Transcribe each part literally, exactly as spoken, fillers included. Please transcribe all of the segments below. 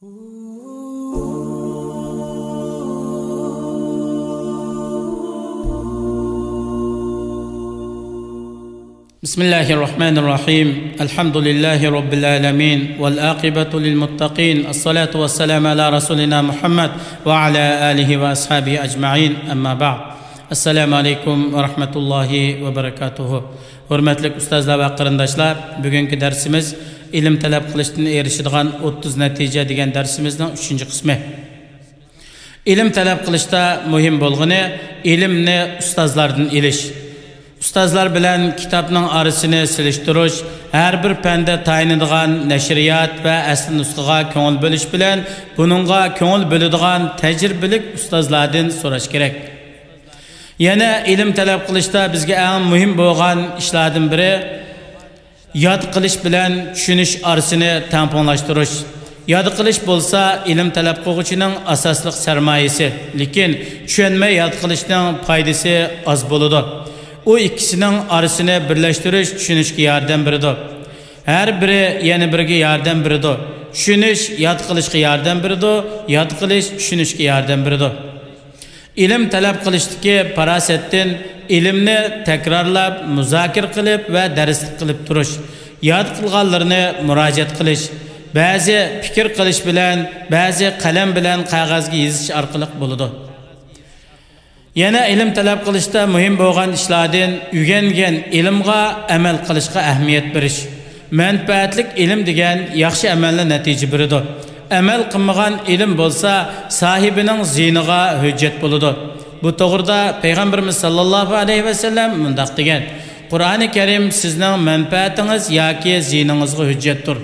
بسم الله الرحمن الرحيم. الحمد لله رب العالمين. والعاقبة للمتقين. الصلاة والسلام على رسولنا محمد وعلى آله وأصحابه أجمعين. أما بعد. السلام عليكم ورحمة الله وبركاته. ھۆرمەتلىك ئۇستازلار ۋە قېرىنداشلار، بۈگۈنكى دەرسىمىز ئىلىم تەلەپ قىلىشتىن ئېرىشىدىغان ئوتتۇز نەتىجە دېگەن دەرسىمىزنىڭ ئۈچىنچى قىسمى. ئىلىم تەلەپ قىلىشتا مۇھىم بولغىنى ئىلىمنى ئۇستازلاردىن ئېلىش. ئۇستازلار بىلەن كىتابنىڭ ئارىسىنى سېلىشتۇرۇش، ھەر بىر پەندە تايىنىدىغان نەشرىيات ۋە ئەسلى نۇسخىغا كۆڭۈل بۆلۈش بىلەن بۇنىڭغا كۆڭۈل بۆلىدىغان تەجرىبىلىك ئۇستازلاردىن سوراش كېرەك. يەنە ئىلىم تەلەپ قىلىشتا بىزگە ئەڭ مۇھىم بولغان ئىشلاردىن بىرى، ياد قىلىش بىلەن چۈشىنىش ئارىسىنى تەڭپۇڭلاشتۇرۇش. ياد قىلىش بولسا ئىلىم تەلەپ قىلغۇچىنىڭ ئاساسلىق سەرمايىسى، لېكىن چۈشەنمەي ياد قىلىشنىڭ پايدىسى ئاز بولىدۇ. ئۇ ئىككىسىنىڭ ئارىسىنى بىرلەشتۈرۈش چۈشىنىشكە ياردەم بېرىدۇ. ھەر بىرى يەنە بىرىگە ياردەم بېرىدۇ. چۈشىنىش ياد قىلىشقا ياردەم بېرىدۇ، ياد قىلىش چۈشىنىشكە ياردەم بېرىدۇ. ئىلىم تەلەپ قىلىشتىكى پاراسەتتىن ئىلىمنى تەكرارلاپ، مۇزاكىرە قىلىپ ۋە دەرسلىك قىلىپ تۇرۇش، ياد قىلغانلىرىنى مۇراجىئەت قىلىش، بەزى پىكىر قىلىش بىلەن، بەزى قەلەم بىلەن قەغەزگە يېزىش ئارقىلىق بولىدۇ. يەنە ئىلىم تەلەپ قىلىشتا مۇھىم بولغان ئىشلاردىن ئۆگەنگەن ئىلىمغا ئەمەل قىلىشقا ئەھمىيەت بېرىش. مەنپەئەتلىك ئىلىم دېگەن ياخشى ئەمەلنى نەتىجە بېرىدۇ. ئەمەل قىلمىغان ئىلىم بولسا ساھىبىنىڭ زىيىنىغا ھۆججەت بولىدۇ. بۇ توغرىدا پەيغەمبىرىمىز ساللاللاھۇ ئەلەيھى ۋەسەللەم مۇنداق دېگەن: قۇرئانى كەرىم سىزنىڭ مەنپەئەتىڭىز ياكى زىيىنىڭىزغا ھۆججەتتۇر.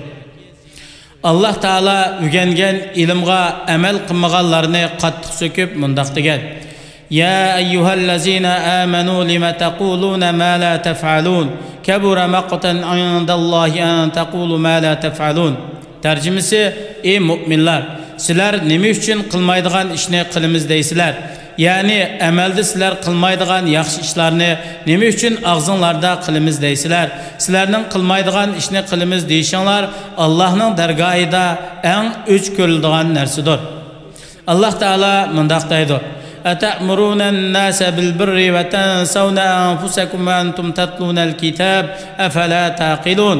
ئاللاھ تائالا ئۆگەنگەن ئىلىمغا ئەمەل قىلمىغانلارنى قاتتىق سۆكۈپ مۇنداق دېگەن: يا أيها الذين آمنوا لم تقولون ما لا تفعلون، كبر مقتا عند الله أن تقولوا ما لا تفعلون. تەرجىمىسى: ئى مۆمىنلەر، سىلەر نېمە ئۈچۈن قىلمايدىغان ئىشنى قىلىمىز دەيسىلەر؟ يەنى ئەمەلدە سىلەر قىلمايدىغان ياخشى ئىشلارنى نېمە ئۈچۈن ئاغزىڭلاردا قىلىمىز دەيسىلەر؟ سىلەرنىڭ قىلمايدىغان ئىشنى قىلىمىز دېيىشىڭلار ئاللاھنىڭ دەرگاھىدا ئەڭ ئۆچ كۆرۈلىدىغان نەرسىدۇر. ئاللاھ تائالا مۇنداق دەيدۇ: أتأمرون الناس بالبر وتنسون أنفسكم وأنتم تتلون الكتاب أفلا تعقلون.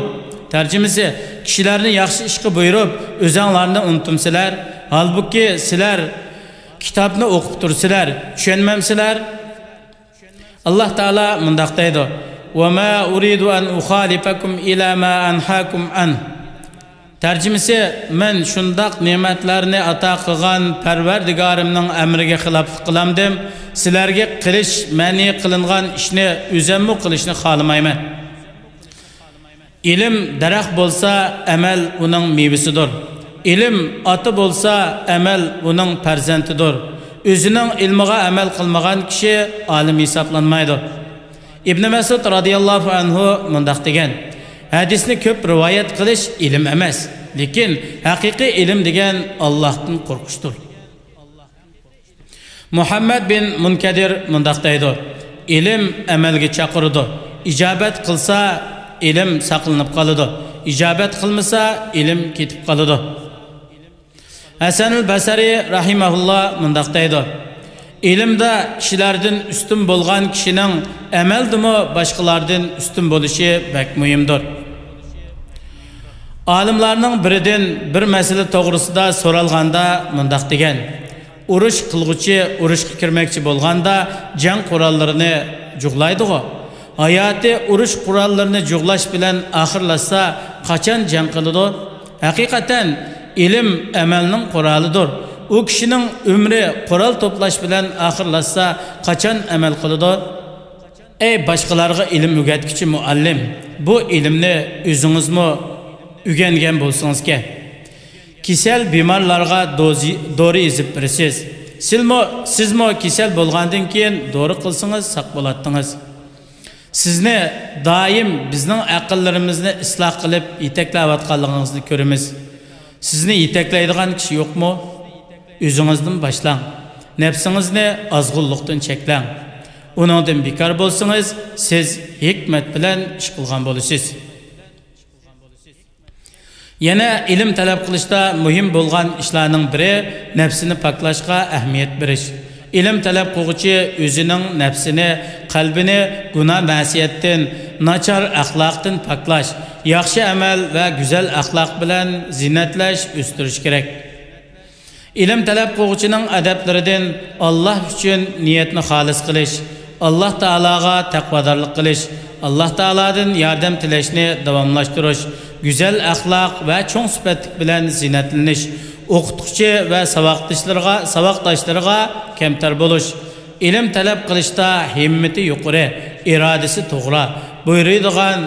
تەرجىمىسى: كىشىلەرنى ياخشى ئىشقا بۇيرۇپ، ئۆزەڭلارنى ئۇنتۇمسىلەر؟ ھالبۇكى، سىلەر كىتابنى ئوقۇپ تۇرسىلەر، چۈشەنمەمسىلەر؟ ئاللاھ تائالا مۇنداق دەيدۇ: وما أريد أن أخالفكم إلى ما أنهاكم عنه. تەرجىمىسى: مەن شۇنداق نېمەتلەرنى ئاتا قىلغان پەرۋەردىگارىمنىڭ ئەمرىگە خىلاپلىق قىلامدىم؟ سىلەرگە قىلىش مەنئى قىلىنغان ئىشنى ئۆزەممۇ قىلىشنى خالىمايمەن. ئىلىم دەرەخ بولسا، ئەمەل ئۇنىڭ مېۋىسىدۇر. ئىلىم ئاتا بولسا، ئەمەل ئۇنىڭ پەرزەنتىدۇر. ئۆزىنىڭ ئىلمىغا ئەمەل قىلمىغان كىشى ئالىم ھېسابلانمايدۇ. ئىبنى مەسئۇد رازىياللاھۇ ئەنھۇ مۇنداق دېگەن: ھەدىسنى كۆپ رىۋايەت قىلىش ئىلىم ئەمەس، لېكىن ھەقىقىي ئىلىم دېگەن ئاللاھتىن قورقۇشتۇر. مۇھەممەد بىن مۇنكەدىر مۇنداق دەيدۇ: ئىلىم ئەمەلگە چاقىرىدۇ، ئىجابەت قىلسا، ئىلىم ساقلىنىپ قالىدۇ، ئىجابەت قىلمىسا، ئىلىم كېتىپ قالىدۇ. ھەسەنۇل بەسرى رەھىمەھۇللا مۇنداق دەيدۇ: ئىلىمدە كىشىلەردىن ئۈستۈن بولغان كىشىنىڭ ئەمەلدىمۇ باشقىلاردىن ئۈستۈن بولۇشى بەك مۇھىمدۇر. ئالىملارنىڭ بىرىدىن بىر مەسىلە توغرىسىدا سورالغاندا مۇنداق دېگەن: ئۇرۇش قىلغۇچى ئۇرۇشقا كىرمەكچى بولغاندا جەڭ قوراللىرىنى جۇغلايدىغۇ؟ ھاياتى ئۇرۇش قوراللىرىنى جۇغلاش بىلەن ئاخىرلاشسا، قاچان جەڭ قىلىدۇ؟ ھەقىقەتەن، ئىلىم ئەمەلنىڭ قورالىدۇر. ئۇ كىشىنىڭ ئۆمرى قورال توپلاش بىلەن ئاخىرلاشسا، قاچان ئەمەل قىلىدۇ؟ ئەي باشقىلارغا ئىلىم ئۆگەتكۈچى مۇئەللىم، بۇ ئىلىمنى ئۆزىڭىزمۇ ئۆگەنگەن بولسىڭىزكەن. كېسەل بىمارلارغا دوزى-، دورا يېزىپ بېرىسىز. سىلمۇ، سىزمۇ كېسەل بولغاندىن كېيىن دورا قىلسىڭىز ساق بولاتتىڭىز. سىزنى دائىم بىزنىڭ ئەقىللىرىمىزنى ئىسلاھ قىلىپ يېتەكلەۋاتقانلىقىڭىزنى كۆرىمىز. سىزنى يېتەكلەيدىغان كىشى يوقمۇ؟ ئۆزىڭىزدىن باشلاڭ. نەپسىڭىزنى ئازغۇنلۇقتىن چەكلەڭ. ئۇنىڭدىن بىكار بولسىڭىز، سىز ھېكمەت بىلەن ئىش قىلغان بولىسىز. يەنە ئىلىم تەلەپ قىلىشتا مۇھىم بولغان ئىشلارنىڭ بىرى نەپسىنى پاكلاشقا ئەھمىيەت بېرىش. ئىلىم تەلەپ قىلغۇچى ئۆزىنىڭ نەپسىنى، قەلبىنى گۇناھ-مەسىيەتتىن، ناچار ئەخلاقتىن پاكلاش، ياخشى ئەمەل ۋە گۈزەل ئەخلاق بىلەن زىننەتلەش، ئۆستۈرۈش كېرەك. ئىلىم تەلەپ قىلغۇچىنىڭ ئەدەپلىرىدىن ئاللاھ ئۈچۈن نىيەتنى خالىس قىلىش، ئاللاھ تائالاغا تەقۋادارلىق قىلىش، ئاللاھ تائالادىن ياردەم تىلەشنى داۋاملاشتۇرۇش، گۈزەل ئەخلاق ۋە چوڭ سۈپەتلىك بىلەن زىننەتلىنىش، ئوقۇتقۇچى ۋە ساۋاقدىشلىرىغا، ساۋاقداشلىرىغا كەمتەر بولۇش، ئىلىم تەلەپ قىلىشتا ھىممىتى يۇقىرى، ئىرادىسى توغرا، بۇيرۇيدىغان،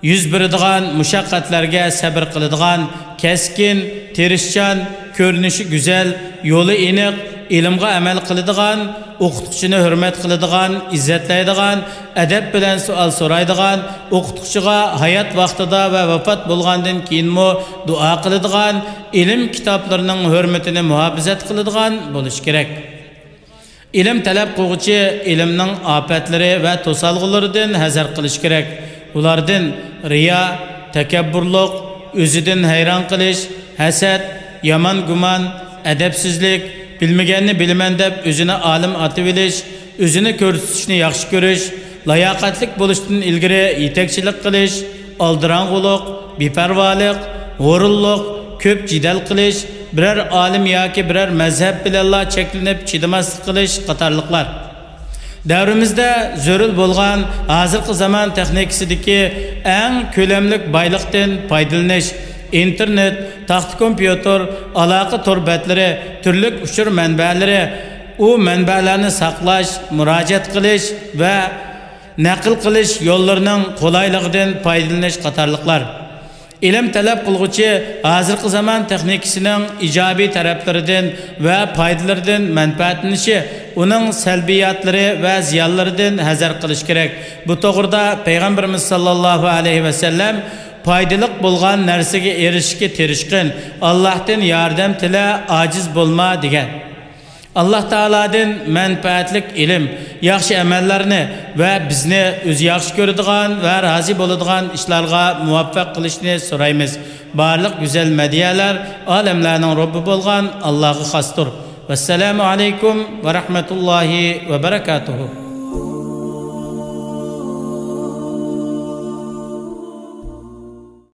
يۈز بېرىدىغان مۇشەققەتلەرگە سەبرى قىلىدىغان، كەسكىن، تىرىشچان، كۆرۈنۈشى گۈزەل، يولى ئېنىق، ئىلىمغا ئەمەل قىلىدىغان، ئوقۇتقۇچىنى ھۆرمەت قىلىدىغان، ئىززەتلەيدىغان، ئەدەپ بىلەن سوئال سورايدىغان، ئوقۇتقۇچىغا ھايات ۋاقتىدا ۋە ۋاپات بولغاندىن كېيىنمۇ دۇئا قىلىدىغان، ئىلىم كىتابلىرىنىڭ ھۆرمىتىنى مۇھاپىزەت قىلىدىغان بولۇشى كېرەك. ئىلىم تەلەپ قىلغۇچى ئىلىمنىڭ ئاپەتلىرى ۋە توسالغۇلىرىدىن ھەزەر قىلىشى كېرەك. ئۇلاردىن رىيا، تەكەببۇرلۇق، ئۆزىدىن ھەيران قېلىش، ھەسەت، يامان گۇمان، ئەدەپسىزلىك، بىلمىگەننى بىلىمەن دەپ ئۆزىنى ئالىم ئاتىۋېلىش، ئۆزىنى كۆرسىتىشنى ياخشى كۆرۈش، لاياقەتلىك بولۇشتىن ئىلگىرى يېتەكچىلىك قىلىش، ئالدىراڭغۇلۇق، بىپەرۋالىق، ھۇرۇنلۇق، كۆپ جېدەل قىلىش، بىرەر ئالىم ياكى بىرەر مەزھەپ بىلەنلا چەكلىنىپ چىدىماسلىق قىلىش قاتارلىقلار. دەۋرىمىزدە زۆرۈر بولغان ھازىرقى زامان تېخنىكىسىدىكى ئەڭ كۆلەملىك بايلىقتىن پايدىلىنىش، ئىنتېرنېت، تاختا كومپيۇتېر، ئالاقە تور بەتلىرى، تۈرلۈك ئۇچۇر مەنبەلىرى، ئۇ مەنبەلەرنى ساقلاش، مۇراجىئەت قىلىش ۋە نەقىل قىلىش يوللىرىنىڭ قولايلىقىدىن پايدىلىنىش قاتارلىقلار. ئىلىم تەلەپ قىلغۇچى ھازىرقى زامان تېخنىكىسىنىڭ ئىجابىي تەرەپلىرىدىن ۋە پايدىلىرىدىن مەنپەئەتلىنىشى، ئۇنىڭ سەلبىياتلىرى ۋە زىيانلىرىدىن ھەزەر قىلىش كېرەك. بۇ توغرىدا پەيغەمبىرىمىز ساللاللاھۇ ئەلەيھى ۋەسەللەم، پايدىلىق بولغان نەرسىگە ئېرىشىشكە تىرىشقىن، ئاللاھتىن ياردەم تىلە، ئاجىز بولما، دېگەن. ئاللاھ تائالادىن مەنپەئەتلىك ئىلىم، ياخشى ئەمەللەرنى ۋە بىزنى ئۆزى ياخشى كۆرىدىغان ۋە رازى بولىدىغان ئىشلارغا مۇۋەپپەق قىلىشنى سورايمىز. بارلىق گۈزەل مەدھىيەلەر ئالەملەرنىڭ رەببى بولغان ئاللاھقا خاستۇر. ۋەسسالامۇ ئەلەيكۇم ۋە رەھمەتۇللاھى ۋە بەرەكاتۇھۇ.